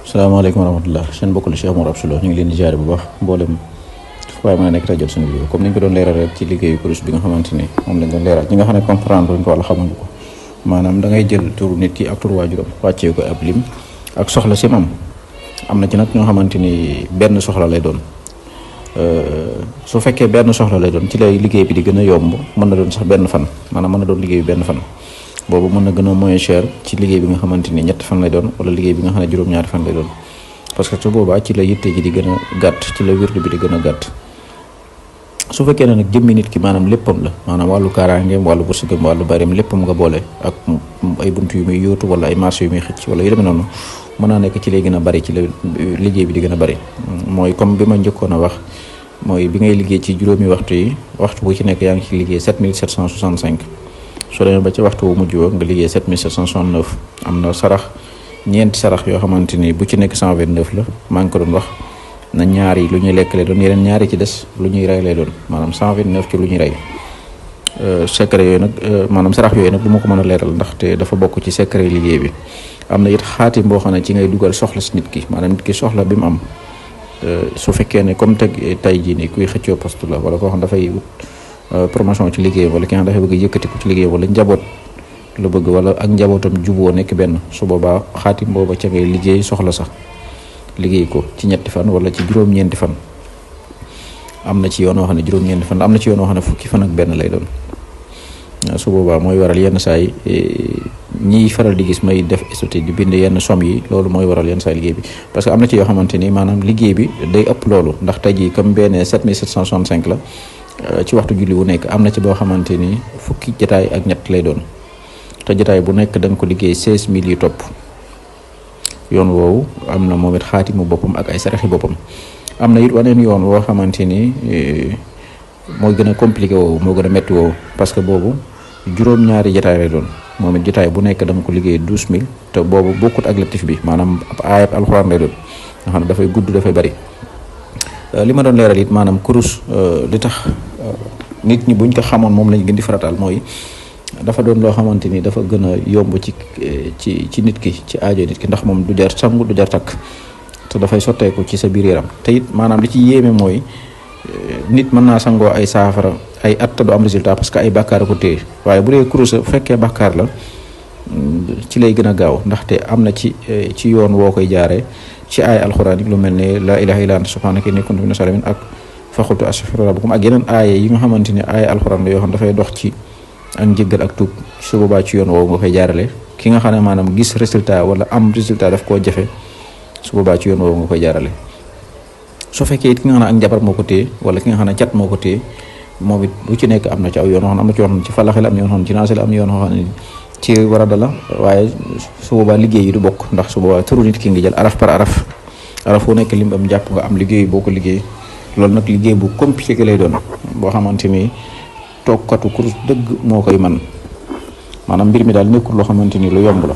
salaamaaleykum wa rahmatulah seen mbokk la Cheikh Mor Abdou ñu ngi leen di jaare bu baax mboolem waaye mën a nekk rajo suñu vidéo comme ni ñu ko doon leeral rek ci liggéeyu kurus bi nga xamante ni moom lañ doon leeral ñi nga xam ne comprendre luñ ko wala xamuñu ko maanaam da ngay jël turu nit ki ak turu waajuram wàccee ko ab lim ak soxla si moom am na ci nag ñoo xamante ni benn soxla lay doon su fekkee benn soxla lay doon ci lay liggéey bi di gën a yomb mën na doon sax benn fan maanaam mën na doon liggéey bi benn fan boobu mën na gën a moins cher ci liggéey bi nga xamante ni ñetti fan lay doon wala liggéey bi nga xam ne juróom-ñaari fan lay doon parce que su boobaa ci la yitte ji di gën a gàtt ci la wirdu bi di gën a gàtt su fekkee ne nag jëmmi nit ki maanaam léppam la maanaam wàllu kaaraangeem wàllu wërsëgam wàllu bareem léppam nga boole ak ay buntu yu muy yóotu wala ay marché yu muy xëcc wala yu demee noonu mën naa nekk ci lay gën a bari ci la liggéey bi di gën a bari mooy comme bi ma njëkkoon a wax mooy bi ngay liggéey ci juróomi waxtu yi waxtu bu ci nekk yaa ngi ci liggéey 7765 soo demee ba ci waxtu bu mujj nga liggéey 7769 am na sarax ñeenti sarax yoo xamante ni bu ci nekk 129 la maa ngi ko doon wax na ñaar yi lu ñuy lekk lay doon yeneen ñaar yi ci des lu ñuy rey lay doon maanaam 129 ci lu ñuy rey secret yooyu nag maanaam sarax yooyu nag du ma ko mën a leeral ndaxte dafa bokk ci secret liggéey bi am na it xaatim boo xam ne ci ngay dugal soxla si nit ki maanaam nit ki soxla bi mu am su fekkee ne comme tey jii nii kuy xëccoo poste la wala koo xam dafay wut promotion ci liggéey wala ki nga xam dafay bëgg yëkkatiku ci liggéey wala njaboot la bëgg wala ak njabootam juboo nekk benn su boobaa xaatim booba ca ngay liggéey soxla sax liggéey ko ci ñetti fan wala ci juróom-ñeenti fan am na ci yoon woo xam ne juróom-ñeenti fan am na ci yoon woo xam ne fukki fan ak benn lay doon su boobaa mooy waral yenn saa yi ñiy faral di gis may def esthétique di bind yenn somme yi loolu mooy waral yenn saa yi liggéey bi parce que am na ci yoo xamante ni maanaam liggéey bi day ëpp loolu ndax tey jii comme benn 7765 la ci waxtu julli bu nekk am na ci boo xamante ni fukki jotaay ak ñett lay doon te jotaay bu nekk da nga ko liggéey 16000 yi topp yoon woowu am na moom it xaatimu boppam ak ay saraxi boppam am na it waneen yoon woo xamante ni moo gën a compliqué woowu moo gën a métti woowu parce que boobu juróom-ñaari jotaay lay doon moom it jotaay bu nekk da nga ko liggéey 12000 te boobu bokkut ak latif bi maanaam ab aayab alxuraan lay doon nga xam ne dafay gudd dafay bari li ma doon leeral it maanaam kurus li tax nit ñi buñ ko xamoon moom lañ gën di farataal mooy dafa doon loo xamante ni dafa gën a yomb ci nit ki ci aajo nit ki ndax moom du jar sangu du jar takk te dafay sotteeku ci sa biir yaram te it maanaam li ci yéeme mooy nit mën naa sangoo ay saafara ay at te du am résultat parce que ay bàkkaar ko téye waaye bu dee kurus bu fekkee bàkkaar la ci lay gën a gaaw ndaxte am na ci yoon woo koy jaaree ci ay alxuraan yi lu mel ne laa ilaaha illa anta subhaanaka inni kuntu mina zaalimiin ak faqultu astaghfiru rabbakum ak yeneen aaye yi nga xamante ni ay alxuraan la yoo xam dafay dox ci ak njëggal ak tuub su boobaa ci yoon woowu nga koy jaarale ki nga xam ne maanaam gis résultat wala am résultat daf koo jafe su boobaa ci yoon woowu nga koy jaarale su fekkee it ki nga xam ne ak njabar moo ko téye wala ki nga xam ne cat moo ko téye moom it bu ci nekk am na ci aw yoon xam ne am na ci yoon xam ne ci falaxe la am yoon xam ne ci naase la am yoon xam ne ci warada la waaye su boobaa liggéey yi du bokk ndax su boobaa turu nit ki ngi jël araf par araf fu nekk lim am jàpp nga am liggéey boo ko liggéey loolu nag liggéey bu compliqué lay doon boo xamante ni toogkatu kurus dëgg moo koy man maanaam mbir mi daal nekkul loo xamante ni lu yomb la